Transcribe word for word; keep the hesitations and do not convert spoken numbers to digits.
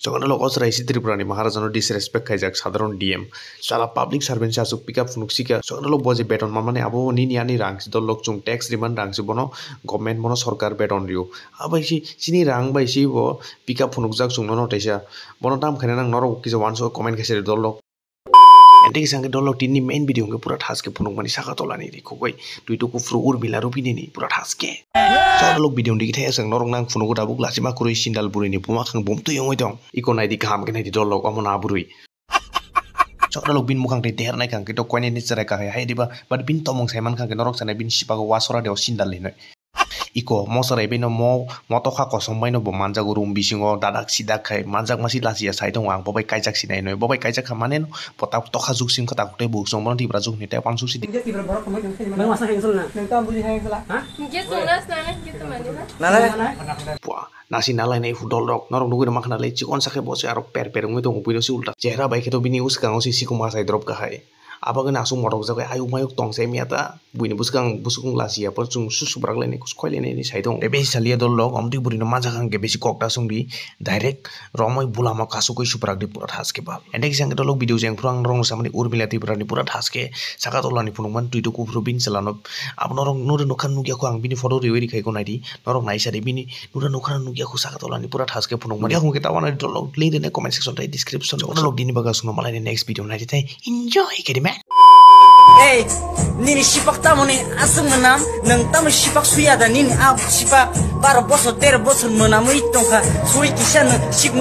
Chokdalok o chwrai si Tripura ni Maharaja no disrespect khaijak sadharon D M. Sala public servant se aswk pick up phunuk sika. Chokdalok bo je beton manmani abo nini ani rang si, dolok chwng tax riman rang si, bono government bono sorkar beton rio. Abai si chini rang bai si bo pick up phunukjak chwng nono teisa. Bono tam khaina nang norok kisa uansuk comment khaisa dolok. Ente kisa hwnkhe dolok tini ni main video hwnkhe pura thaske phunukmani saka tolani ri khugui twi tu kuphuru Urmila Rupini ni pura thaske. Chokdalok video ni thai aswk norok nang phunugo tabuk lachima kwrwi sindal bwrwi ni buma khang bum twi wngwi tong. Iko naidi kaham khe naidi dolok omo na bwrwi. Chokdalok bini mukhang tei der nai khang khe to koinai ni chwrai kahai hai diba, but bini tomong sai man khang khe norok sanai bini sipago wasora de o sindal hinoi. Iko mosa rai bino mo, mo tokha kosom baino bo manjago room bisingo dadak sidak khai manjak masi lachiya sai tongo ang, bobai kaijak sinai hinoi, bobai kaijak kha mane no bo tak tokha juk sim kha tak tei bo chwng bono Tripura juk ni tei pansuk sidi. Nalai. Nasi nalai nai hudol rok norok nugui rok makhna lai chikon sakhe bo se aro per per wngwi tongo buino se ulta chehra bai khe to bini uskango se sikuma sai drop kahai. Abagwino aswk motok jagwi ayuk mayuk tong se miya ta. Buini bwskang bwswkung lachiya, phano chwng su subrak lainai, khwlai lainai sai tongo. Tei besi saliya dolok, omtwi bwrwino manjak hwnkhe besi kok ta songdi, direct romwi bulamo kasugwi subrak di pura thaske ba. Ente kisa hwnkhe dolok video jeng phuru ang norokno samani Urmila Tripura ni pura thaske saka tolani phunukmani twi tu kuphuru bini chwlano. Abo norok nukha nukya kho ang bini photo riwi rikhai kho naidi, norok naisadi bini nura nukha nukya kho saka tolani pura thaske phunukmani. Yakung khe tawana dolok link rina comment section tei description. Dolok dini bagwi aswkno malai next video naidi tei enjoy khe di man. Ei, nini sipak tamoni aswk mwnam, nwng tamo sipak suya da nini a sipak baro bosor tero bosor mwnamwi tongkha, suri kisa nwng sikmo.